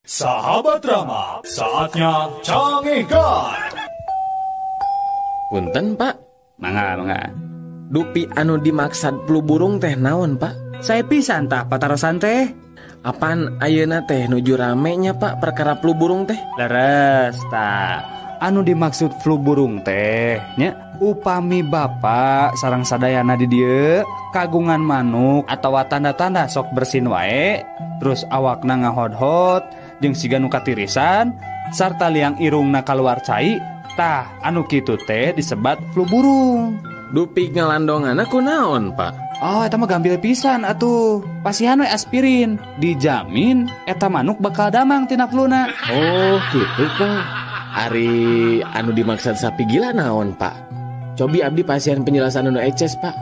Sahabat Rama, saatnya canggihkan. Punten Pak. Mangga, mangga. Dupi anu dimaksad flu burung teh naon Pak? Saya pisan tah patarosan teh. Apan ayeuna teh nuju rame nya Pak perkara flu burung teh? Leres tah. Anu dimaksud flu burung teh nya upami bapak sareng sadayana di dieu kagungan manuk atawa tanda-tanda sok bersin wae, terus awakna ngahodhot jeung siga nu katirisan sarta liang irungna kaluar cai, tah anu kitu teh disebat flu burung. Dupi ngalandonganna kunaon Pak? Oh, eta mah gampil pisan atuh. Pasihan we aspirin, dijamin eta manuk bakal damang tina fluna. Oh, gitu Pak. Ari anu dimaksud sapi gila naon Pak? Cobi abdi pasihan penjelasan anu eces Pak.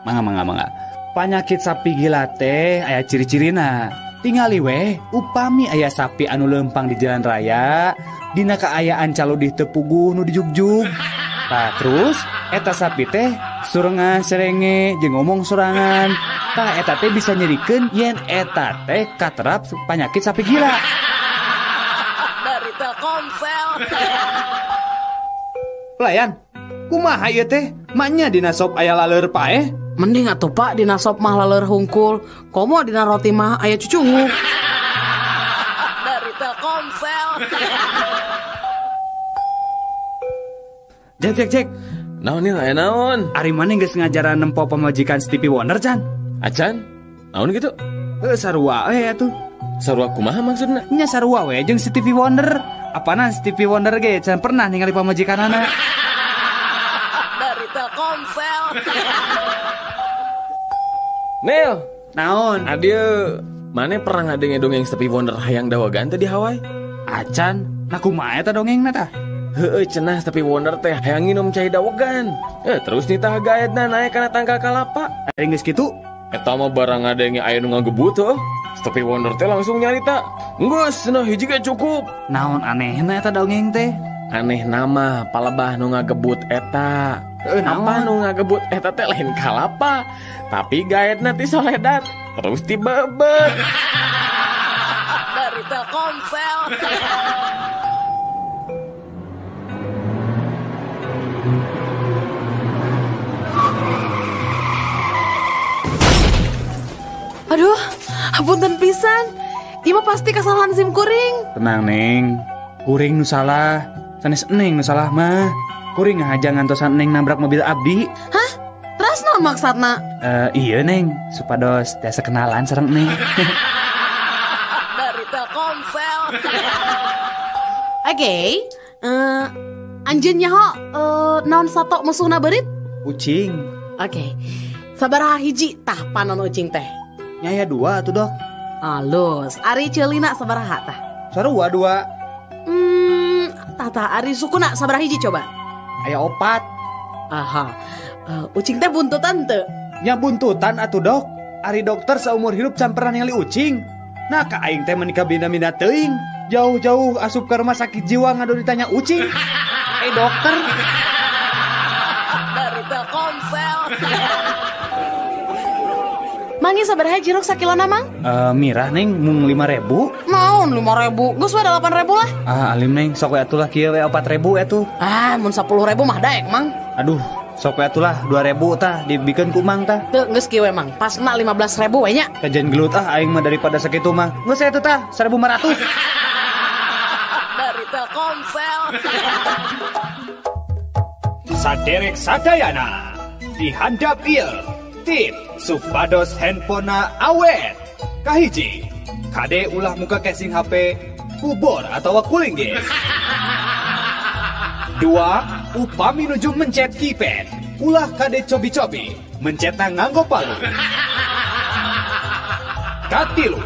Mangga mangga mangga. Panyakit sapi gila teh aya ciri-cirina. Tingali weh, upami aya sapi anu lempang di jalan raya, dina kaayaan caludih teu puguh nu dijugjug. Tah terus eta sapi teh surengan serenge jeung ngomong sorangan. Tah eta teh bisa nyerikeun yen eta teh katerap panyakit sapi gila. Dari Telkomsel. Pelayan, kumaha ieu teh? Manya dina sop aya laleur paeh? Mending atuh Pak dina sop mah laleur hungkul, komo dina roti mah aya cucunguk. Dari Telkomsel. Cek cek cek. Naon ieu aya naon? Ari maneh geus ngajaran nempo pamajikan Stevie Wonder can? Acan? Naon kitu? Heuh sarua we atuh. Sarua kumaha maksudna? Nya sarua we jeung Stevie Wonder. Apana Stevie Wonder ge can pernah ningali pamajikanana. Dari Telkomsel. Nel, naon? Adieu, maneh pernah ngadenge dongeng Stevie Wonder hayang dawagan teh di Hawaii? Acan, nah kumaha eta dongengna tah? Heueuh cenah Stevie Wonder teh hayang nginum cai dawegan. Terus nitah gaetna naek kana tangkal kalapa. Ari geus kitu? Eta mah barang ngadenge aya nu ngagebut heuh. Stevie Wonder teh langsung nyarita, "Geus cenah hiji ge cukup." Naon anehna eta dongeng teh? Aneh nama palebah nu ngagebut eta. Apa nu ngagebut eta teh lain kalapa, tapi gaetna ti soledat terus tibebet. Dari Telkomsel. Aduh, hapunten pisan. Ieu mah pasti kesalahan sim kuring. Tenang, Neng. Kuring nu salah. Sanes Neng nu salah mah. Kuring ngahaja ngantosan Neng nabrak mobil abdi. Hah? Terus naon maksudna? Iya Neng, supados tiasa kenalan sareng Neng. Dari Telkomsel. Oke. Anjeun nyaho naon sato musuhna beurit? Ucing. Oke. Sabaraha hiji tah panon ucing teh? Nyaya dua atuh dok. Alus, ari ceulina sabaraha tah? Sarua dua. Tah ari sukuna sabaraha hiji coba? Aya opat. Aha. Ucing teh buntutan teu? Nya buntutan atuh dok. Ari dokter seumur hidup can pernah ningali ucing. Nah ka aing teh menikah bina-bina teuing. Jauh-jauh asup ke rumah sakit jiwa ngadu ditanya ucing. Dokter. Dari Telkomsel. Mangi sabaraha jeruk sakilona mang? Mirah Neng, mung 5.000. Naon 5.000? Geus we 8.000 lah. Ah, alim Neng, sok we atuh lah kieu we 4.000 atuh. Ah, mun 10.000 mah daek mang. Aduh, sok we atuh lah 2.000 tah dibikeun ku mang tah. Teu geus kieu we mang, pasna 15.000 we nya. Kajian gelut ah aing mah daripada sakitu mah. Geus atuh tah 1.500. Dari Telkomsel. Saderek sadayana dihandap ieu. Tip supados handphonena awet. Kahiji, kade ulah muka casing HP kubor atau cooling gas. Dua, upami nuju mencet keypad, ulah kade cobi-cobi mencetna nganggo palu. Katilu,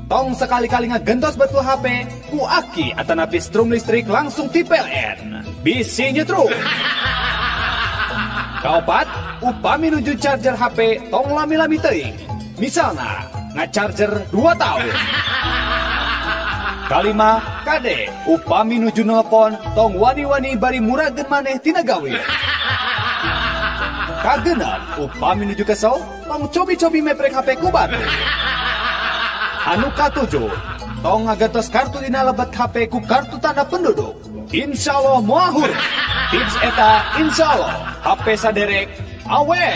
tong sekali-kali ngagentos betul HP ku aki atanapi strum listrik langsung ti PLN. Bisi nyetrum. Kaopat, upami nuju charger HP tong lami-lami teuing. Misalna, ngacharger 2 tahun. Kalima, kade, upami nuju nelpon tong wani-wani bari murageun maneh tina gawe. Kagenep, upami nuju kesel tong cobi-cobi meprek HP ku batu. Anu katujuh, tong ngagentos kartu dina lebet HP ku kartu tanda penduduk. Insya Allah moal hurung. Tips eta insya Allah HP saderek awet.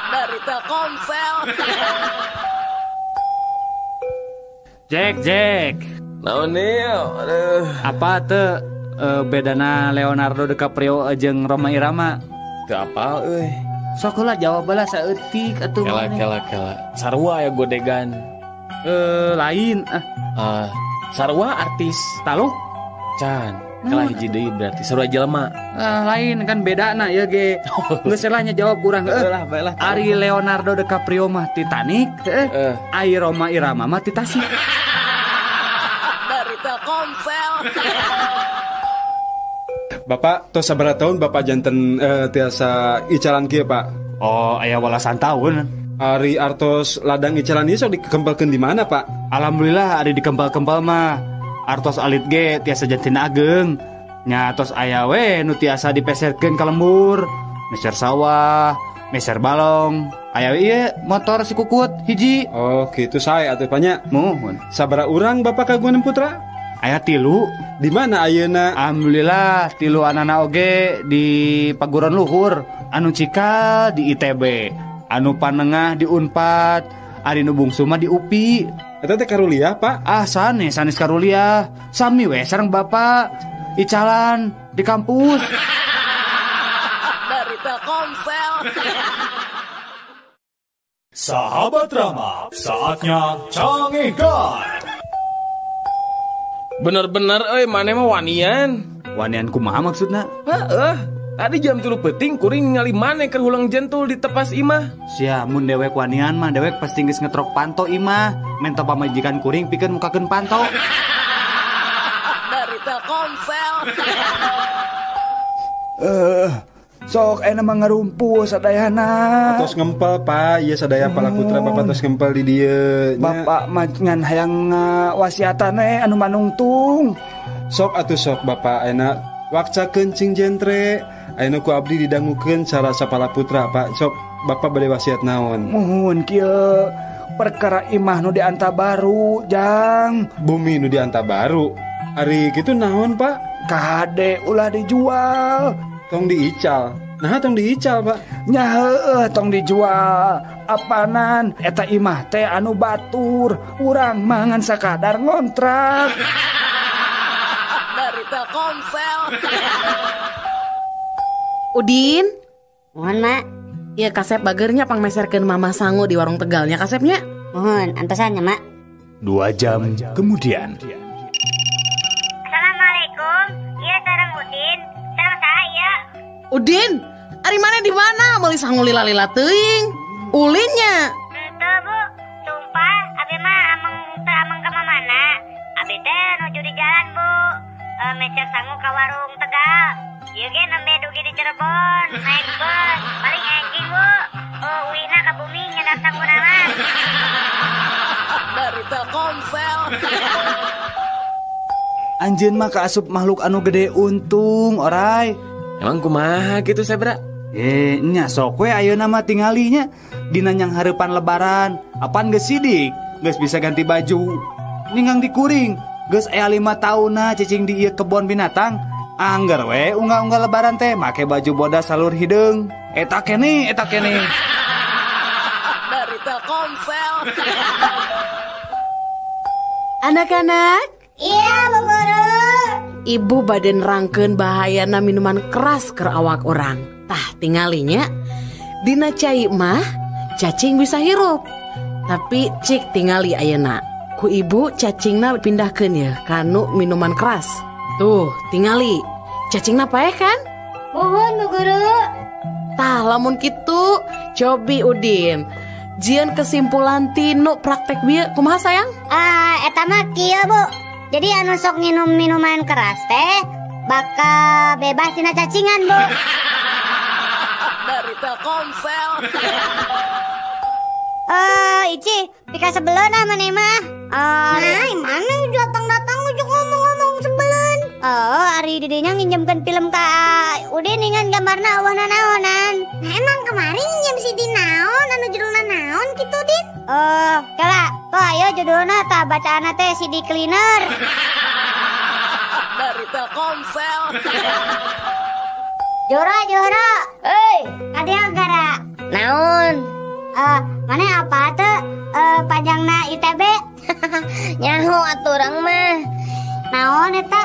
Dari Telkomsel. Jack, Jack. Naon aduh. Apa tuh bedana Leonardo DiCaprio jeung Rhoma Irama? Teu apal euy. Sok lah jawab lah saeutik atuh. Kela kela kela. Sarua ya godegan. Lain ah. Sarua artis. Taluk? Can. Kalah hiji deui berarti sarua jelema. Lain kan bedana ya ge. Geus lah nya jawab kurang heuh. Lah bae lah. Ari Leonardo DiCaprio mah Titanic, heuh. Ari Rhoma Irama mah Tasik. Dari Telkomsel. Bapak tos sabaraha tahun Bapak janten tiasa icalan kieu Pak? Oh, aya walasan tahun. Ari artos ladang icalan ieu sok dikempelkeun di mana Pak? Alhamdulillah ari dikempel-kempel mah. Artos alit ge tiasa janten ageng. Nya tos aya we nu tiasa dipeserkeun ka lembur. Meser sawah, meser balong. Aya we ieu motor si kukut hiji. Oh, kitu sae atuh Pak nya. Muhun. Sabaraha urang Bapak kagungan putra? Aya 3. Di mana ayeuna? Alhamdulillah 3 anana oge di paguron luhur. Anu cikal di ITB, anu panengah di Unpad, ari nu bungsu mah di UPI. Eta teh karuliah, Pak? Ah, sanes, sanes karuliah. Sami we sareng Bapak icalan di kampus. Dari Telkomsel. Sahabat Rama, saatnya canggihkan. Bener-bener euy maneh mah wanian. Wanian kumaha maksudna? Heeh. Tadi jam 3 peuting kuring ningali maneh keur hulang jentul di tepas imah. Sia mun dewek wanian mah dewek pasti geus ngetrok panto imah. Mento pamajikan kuring pikeun mukakeun panto. Dari Telkomsel. Sok enak mah ngarumpul sadayana. Atos ngempel Pak, ieu sadaya pala putra Bapak tos ngempel di dieu. Bapak mah ngan hayang wasiatan anu manungtung. Sok atuh sok Bapak enak wakcakeun cing jentre. Ayeuna ku abdi didangukeun cara sapala putra Pak. Sok Bapak bade wasiat naon? Muhun kieu perkara imah nu dianta baru, Jang. Bumi nu dianta baru. Ari kitu naon Pak? Kade ulah dijual. Tong diical. Nah, tong diical, Pak. Nya heueuh tong dijual. Apanan eta imah teh anu batur, urang mah ngan sakadar ngontrak. Dari Telkomsel. Udin, mohon Mak. Iya kasep bagernya pangmeserkeun Mama sangu di warung Tegalnya kasepnya. Mohon, antosannya Mak. 2 jam kemudian. Assalamualaikum. Iya sareng Udin. Sareng saya. Udin, ari mana di mana? Meuli sangu lila-lila teuing. Ulinnya. Henteu, Bu. Sumpah, abi mah ameng teu ameng ka mana. Abi teh nuju di jalan, Bu. Meser sangu ka warung Tegal. Ieu ge nembe dugi di Cirebon, naik bus, paling enjing, Bu. Uwina ka bumi nyedak sanguna mah. Dari Telkomsel. Anjeun mah kaasup makhluk anu gede untung, orai. Emang kumaha gitu Sebra? Nya sok we ayeuna mah tingalinya dina nyang hareupan lebaran. Apan geus sidik, geus bisa ganti baju. Ninggang dikuring, geus aya 5 taunna cicing di ieu kebon binatang. Angger we unggal-unggal lebaran teh make baju bodas salur hideung. Eta keneh, eta keneh. Dari Telkomsel. Anak-anak. Iya, Bu Guru. Ibu baden rangkeun bahayana minuman keras keur awak urang. Tah tingalinya dina cai mah cacing bisa hirup. Tapi cik tingali ayeuna. Ku ibu cacingna pindahkeun ya kanu minuman keras. Tuh, tingali. Cacingna paeh kan? Muhun, Bu Guru. Tah lamun kitu cobi Udin. Jieun kesimpulan tinu praktek bieu kumaha sayang? Eta mah kieu, Bu. Jadi anu sok nginum minuman keras teh bakal bebas tina cacingan, Bu. Dari Telkomsel. Ici, pika sebeleun ah maneh mah. Nah, mana datang-datang ujuk ngomong-ngomong sebeleun. Oh, ari didinya nginjemkeun film ka Udin ningan gambarna eueuh nanaonan. Nah, emang kemarin nginjem si Din naon anu judulna naon kitu, Din? Oh, kala. Tuh ayo judulna tah bacaanna teh CD cleaner. Dari Telkomsel. Joro joro. Hei, kadieu gara. Naon? Mana apa tuh panjangna ITB? Nyaho atuh urang mah. Naon eta?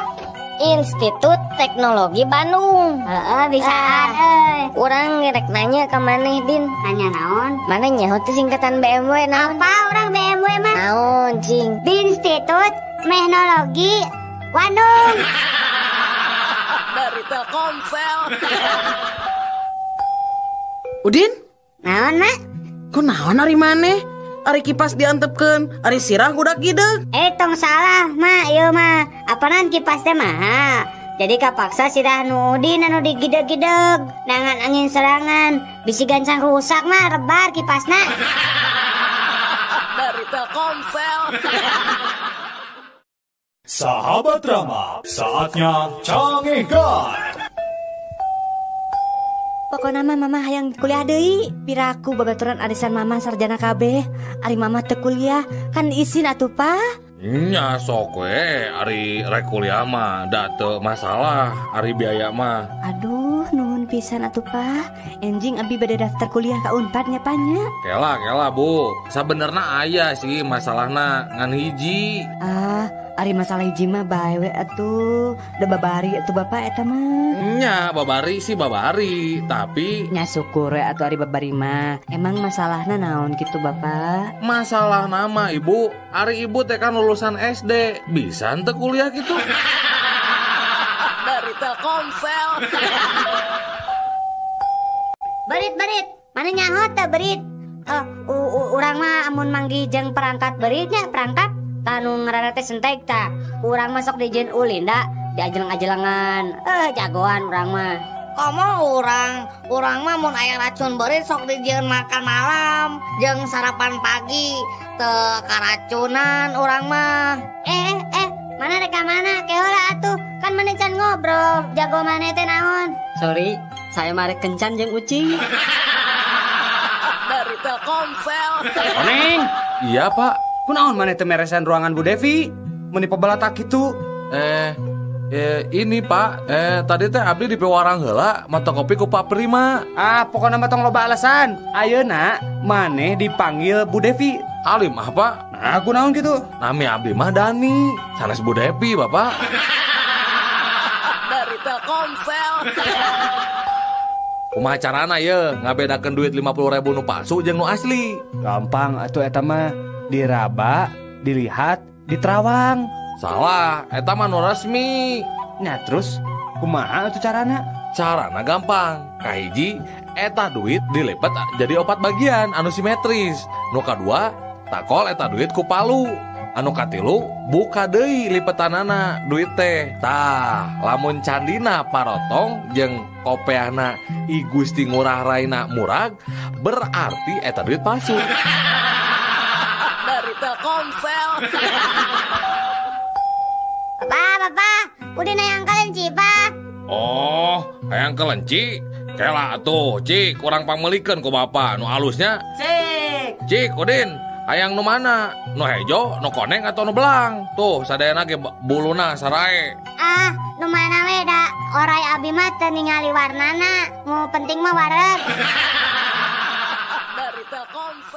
Institut Teknologi Bandung. Heeh, bisaan euy. Urang rek nanya ka maneh, Din. Nanya naon? Maneh nyaho teh singkatan BMW naon? Apa urang BMW mah? Naon, cing? Institut Teknologi Bandung. Dari Telkomsel. Udin? Naon, Mak? Ku naon ari maneh? Ari kipas diantepkeun, ari sirah gudak gideg. Tong salah, Mak, ieu mah. Apanan kipas teh mahal. Jadi kapaksa sirah nu Udin anu digideg-gideg. Nangan angin serangan, bisi gancang rusak mah rebar kipasna. Dari Telkomsel. Sahabat Rama, saatnya canggihkan. Pokokna mah mama hayang kuliah deui. Piraku babaturan arisan mama sarjana kabeh. Ari mama teu kuliah, kan isin atuh pa. Nya sok we, ari rek kuliah mah da teu masalah, ari biaya mah. Aduh, nuhun pisan atuh pa. Enjing abi bade daftar kuliah ka Unpad nya pa nya. Kela kela Bu, sabenerna aya sih masalahna ngan hiji. Ah, ari masalah hiji mah bae we atuh. Da babari atuh bapak eta mah. Nya babari sih babari, tapi nya syukur we atuh ari babari mah. Emang masalahna naon kitu bapak? Masalah nama ibu, ari ibu teh kan lulusan SD, bisa henteu kuliah gitu. Dari Telkomsel. Berit-berit, mana nyaho teh berit? Urang mah amun manggih jeung perangkat beritnya, perangkat tanu ngaranna teh sentek tah. Urang mah sok dijieun ulin da, diajeleng-ajelengan. Jagoan urang mah. Komo urang mah mun aya racun beurit sok dijieun makan malam jeung sarapan pagi, teu karacunan urang mah. Mana rek ka mana? Ke heula atuh. Kan maneh can ngobrol, jago maneh teh naon? Sorry, saya mah rek kencan jeung ucing. Dari Telkomsel. Koneng. Iya, Pak. Kunaon maneh teu meresan ruangan Bu Devi? Meuni pabalatak kitu. Ini Pak, tadi teh abdi di pewarang heula mata kopi ku Pak Prima. Ah, pokokna mah tong loba alasan. Ayeuna maneh dipanggil Bu Devi. Alim ah, Pak. Nah, kunaon kitu? Nami abdi mah Dani, sanes Bu Devi, Bapak. Dari Telkomsel. Kumaha carana ye ngabedakeun duit 50.000 nu palsu jeung nu asli? Gampang atuh eta mah, diraba, dilihat, diterawang. Salah, eta mah nu resmi. Nah terus kumaha atuh carana? Carana gampang. Kahiji, eta duit dilipet jadi 4 bagian anu simetris. Nu kadua, takol eta duit ku palu. Anu katilu, buka deui lipetanana duit teh. Tah, lamun candina parotong jeung kopeahna I Gusti Ngurah Raina murag, berarti eta duit palsu. Dari Telkomsel. Bapak, bapak, udah hayang kelenci, Pak. Oh, hayang kelenci? Kela atuh, Cik, kurang pangmelikeun ku bapak nu alusnya. Cik. Cik, Udin, hayang nu mana? Nu hejo, nu koneng atau nu belang? Tuh, sadayana ge buluna sarae. Ah, nu mana we da orai abi mah teu ningali warnana. Nu penting mah wareg. Dari Telkomsel.